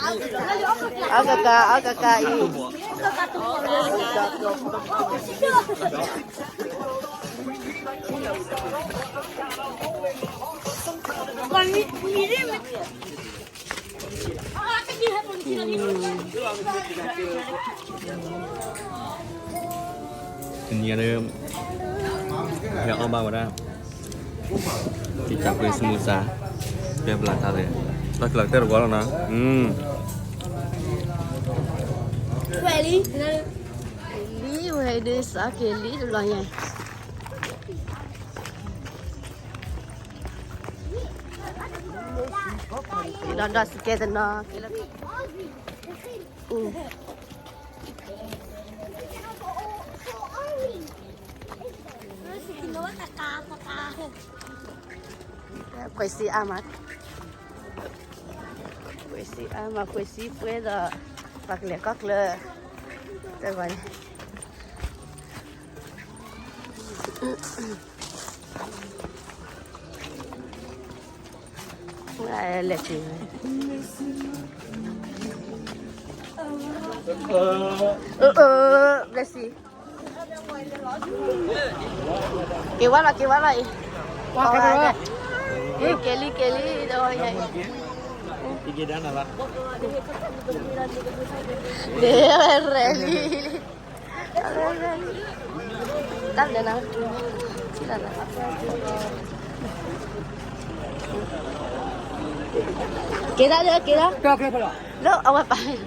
အကကၤ အကကၤအံၤ တနံၤအံၤ ဟဲအီၣ်ဘၣ်ဝဲဒၣ် က့ၤကးကွ့စမူစါ တဲဘျးထါလဲၣ် တၢ်ကလၢကတၢၢ်တဝီလီၤနီၤ ဝဲလံ လံဝဲဒုးစးက့ၤလံတဘျီညါ က့ၤဒီးဒီးစကဲတနီၤ က့ၤလၢ ကွ့စံအါမး ကွ့စံအါမး ကွ့စံပှဲၤဒီး ပှၤကလဲၤကီၢ်ကျၢၢ် တဂီၤန့ၣ် လဲၤတုၤ အၢ အၢ bless you က့ၤဝဲလီၤ က့ၤဝဲလီၤအံၤ က့ၤလံ က့ၤလံ တဂီၤညါအံၤ လဲၤလံ တၢ်လဲၤနၤ က့ၤဒၣ်လၢက့ၤဒၣ် လၢအဝဲပာ်